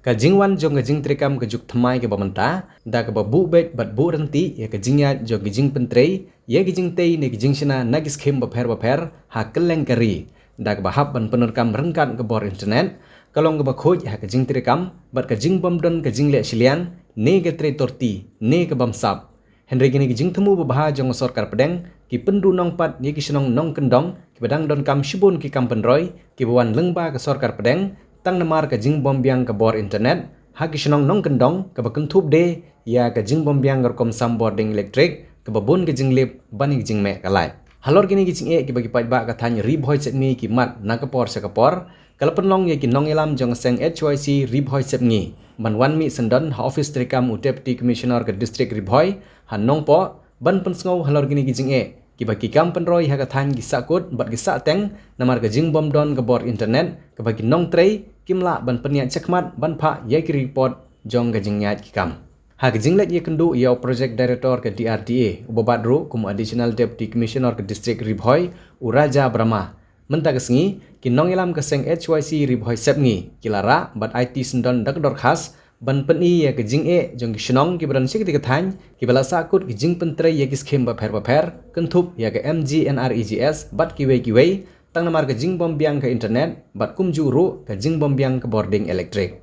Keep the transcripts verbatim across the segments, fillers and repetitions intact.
Ka jingwan jong ka jingtrei kam ka juk thymmai kaba mynta da kaba buh beit bad buh ryntih ïa ka jingïaid jong ki jingpyntrei ïa ki jingtei ne ki jingshna na ki skhim bapher bapher ha kylleng ka ri, da kaba hap ban pyndonkam ryngkat ka bor internet, ka long kaba khuid ha ka jingtrei kam bad ka jingbym don ka jingleh shiliang ne ka trei torti ne ka bamsap. Hynrei kine ki jingthmu babha jong ka sorkar pdeng ki pynduh nongpat ïa ki shnong nongkyndong kiba dang donkam shibun ki kam pynroi kiba wan lyngba ka sorkar pdeng, tang namar ka jingbym biang ka bor internet ha ki shnong nongkyndong kaba kynthup de ïa ka jingbym biang ka rukom sambor dieng elektrik kaba bun ka jinglip bad ka jingmeh ka lait. Halor kine ki jingeh kiba ki paidbah ka thaiñ Ri Bhoi Sepngi ki mad na ka por sha ka por, ka la pynlong ïa ki nongïalam jong ka seng H Y C Ri Bhoi Sepngi ban wan mih syndon ha office treikam u Deputy Commissioner ka District Ri Bhoi ha Nongpoh ban pynsngew halor kine ki jingeh kiba ki kam pynroi ha ka thaiñ ki sahkut bad ki sahteng namar ka jingbym don ka bor internet kaba ki nongtrei kim lah ban pynïaid shakhmat ban phah ïa ki report jong ka jingïaid ki kam. Ha ka jingleit ïakynduh ïa u Project Director ka D R D A uba bat ruh kum u Additional Deputy Commissioner ka District Ri Bhoi, u Raja Brahma, mynta ka sngi ki nongïalam ka seng H Y C Ri Bhoi Sepngi ki la rah bad aiti syndon da ka dorkhas ban pyni ïa ka jingeh jong ki shnong kiba don sha katei ka thaiñ kiba la sahkut ki jingpyntrei ïa ki skhim bapher bapher kynthup ïa ka M G N R E G S bad kiwei kiwei, tang namar ka jingbym biang ka internet bad kumjuh ruh ka jingbym biang ka bor dieng elektrik.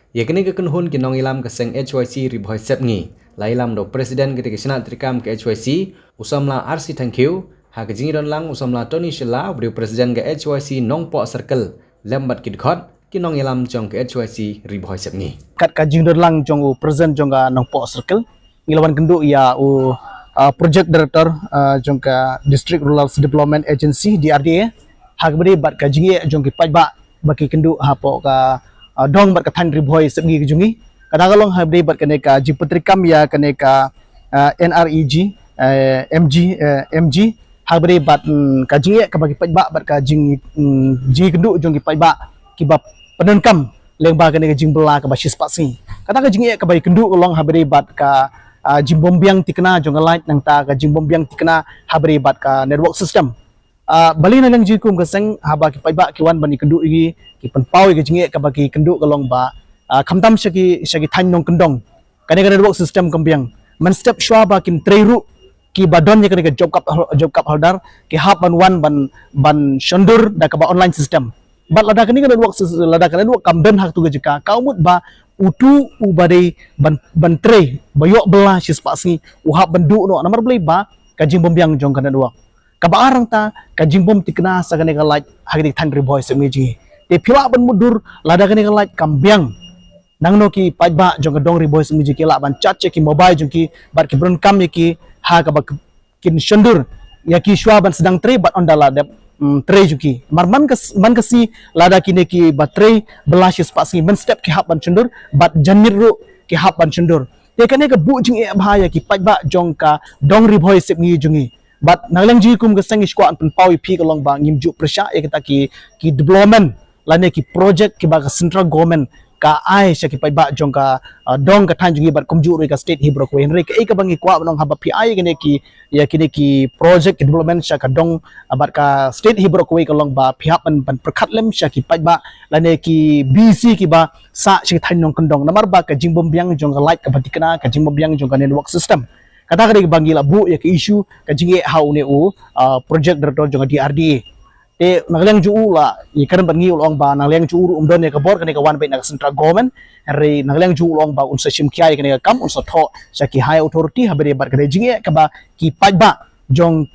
Ïa kane ka kynhun ki nongïalam ka seng H Y C Ri Bhoi Sepngi la ïalam da u President katei ka shnat treikam ka H Y C, u samla R C Thangkhiew, ha ka jingïadon lang u samla Tony Shylla uba dei u President ka H Y C Nongpoh Circle, lem bad ki dkhot ki nongïalam jong ka H Y C Ri Bhoi Sepngi. Kat ka jingdon lang jong u President jong ka Nongpoh Circle, ngi la wan kynduh ïa u, ah, Project Director, ah, jong ka District Rural Development Agency, D R D A, ha kaba dei bad ka jingeh jong ki paidbah ba ki kynduh hapoh ka, ah, dong bad ka thaiñ Ri Bhoi Sepngi ka jong ngi. Kata ka long ha kaba dei bad kane ka jingpyntreikam ïa kane ka, ah, N R E G, eh, M G, eh, M G, ha kaba dei bad, mm, ka jingeh kaba ki paidbah bad ka jing, mm, jingkynduh jong ki paidbah kiba pyndonkam lyngba kane ka jingbylla kaba shispah sngi. Kata ka jingeh kaba ïakynduh ka long ha kaba dei bad ka, ah, jingbym biang thikna jong ka light nangta ka jingbym biang thikna ha kaba dei bad ka network system. Ah, balei na liang jong ngi kum ka seng haba ki paidbah ki wan ban ïakynduh ïa ngi, ki pynpaw ïa ka jingeh kaba ki ïakynduh ka long ba, ah, khamtam sha ki, sha ki thaiñ nongkyndong, kane ka network system kam biang. Mynstep shuwa ba kin trei ruh kiba don ïa kane ka job card, job card holder ki hap ban wan ban, ban shondur da kaba online system. Bad lada kane ka network sys-, lada ka network kam don ha katei ka jaka, ka mut ba utu uba dei ban, ban trei ba ïoh bylla shispah sngi u hap ban duh noh namar balei ba ka jingbym biang jong ka network. Kaba ar nangta ka jingbym thikna sa kane ka light ha katei ka thaiñ Ri Bhoi Sepngi jong ngi. Te phi lah ban mutdur lada kane ka light kam biang, nangno ki paidbah jong ka dong Ri Bhoi Sepngi jong ngi ki lah ban charge ïa ki mobile jong ki bad ki pyndonkam ïa ki ha kaba k-, kin shondur ïa ki shuwa ban sdang trei bad ynda la dep, mm, trei jong ki. Namar man ka s-, man ka sngi lada kine kiba trei bylla shispah sngi mynstep ki hap ban shondur bad janmiet ruh ki hap ban shondur. Te kane ka buh jingeh bha ïa ki paidbah jong ka dong Ri Bhoi Sepngi jong ngi. Bad na liang jong ngi kum ka seng ngi sngewkwah ban pynpaw ïa phi ka long ba ngim ju pyrshah ïa kita ki, ki development lane ki project kiba ka central government ka ai sha ki paidbah jong ka, ah, dong ka thaiñ jong ngi bad kumjuh ruh ïa ka state hi baroh kawei. Hynrei kaei kaba ngi kwah ban ong haba phi ai ïa kine ki, ïa kine ki project ki development sha ka dong, ah, bad ka state hi baroh kawei ka long ba phi hap ban, ban pyrkhat lem sha ki paidbah lane ki B C kiba sah sha ki thaiñ nongkyndong namar ba ka jingbym biang jong ka light kaba thikna, ka jingbym biang jong ka network system. Kata ka dei kaba ngi la buh ïa ka issue ka jingeh ha une u, ah, Project Director jong ka D R D A. Te na liang jong u la ïakren bad ngi u la ong ba na liang jong u ruh um don ïa ka bor kane ka wan beit na ka central government. Hynrei na liang jong u la ong ba un sa shim khia ïa kane ka kam, un sa thoh sha ki high authority ha kaba dei bad ka dei jingeh kaba ki paidbah jong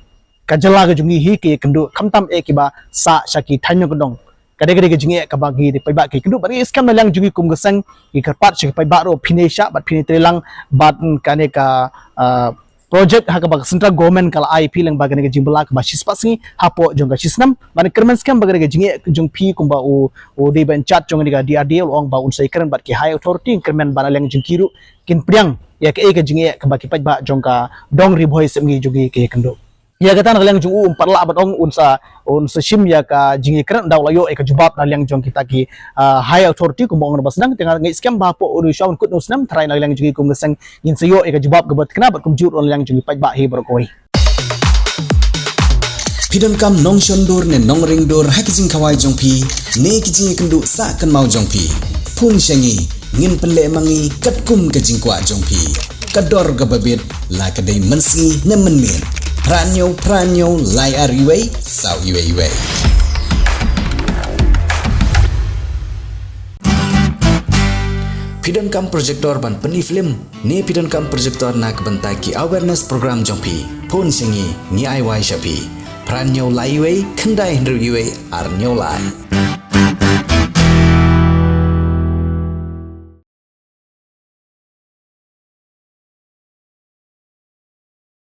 ka jylla ka jong ngi hi ki ïakynduh khamtam eh kiba sah sha ki thaiñ nongkyndong. Ka dei, ka dei ka jingeh kaba ngi dei paidbah ki ïakynduh bad ngi skhem na liang jong ngi kum ka seng ngi kyrpad sha ki paidbah ruh phin ïa shah bad phin ïa trei lang bad, mm, kane ka, ah, project ha kaba ka central government ka la ai phi lyngba kane ka jingbylla kaba shispah sngi hapoh jong ka shisnem. Bad ngi kyrmen skhem ba kane ka jingeh jong phi kumba u, u dei ba in charge jong kane ka D R D A u la ong ba un sa ïakren bad ki high authority, ngi kyrmen ba na liang jong ki ruh kin pdiang ïa kaei ka jingeh kaba ki paidbah jong ka dong Ri Bhoi Sepngi jong ngi ki ïakynduh. Ïa kata na liang jong u um pat lah ban ong un sa, un sa shim ïa ka jingïakren da u la ïoh ïa ka jubab na liang jong kita ki, ah, high authority kumba ong ba sdang. Te nga ngeit skhem ba hapoh u dei shuwa ban kut u snem trai na liang jong ngi kum ka seng ngin sa ïoh ïa ka jubab kaba thikna bad kumjuh ruh na liang jong ki paidbah hi baroh kawei. Phi donkam nongshondur ne nongringdur ha ki jingkhawai jong phi ne ki jingïakynduh sah kynmaw jong phi? Phone sha ngi ngin pynleh ma ngi katkum ka jingkwah jong phi. Ka dor kaba bit, la ka dei mynsngi ne mynmiet. Phra hynñiew phra hynñiew lai ar wei saw wei wei. Phi donkam projector ban pyni film ne phi donkam projector na ka bynta ki awareness program jong phi? Phone sha ngi, ngi ai wai sha phi. Phra hynñiew lai wei khyndai hynriew wei ar hynñiew lai.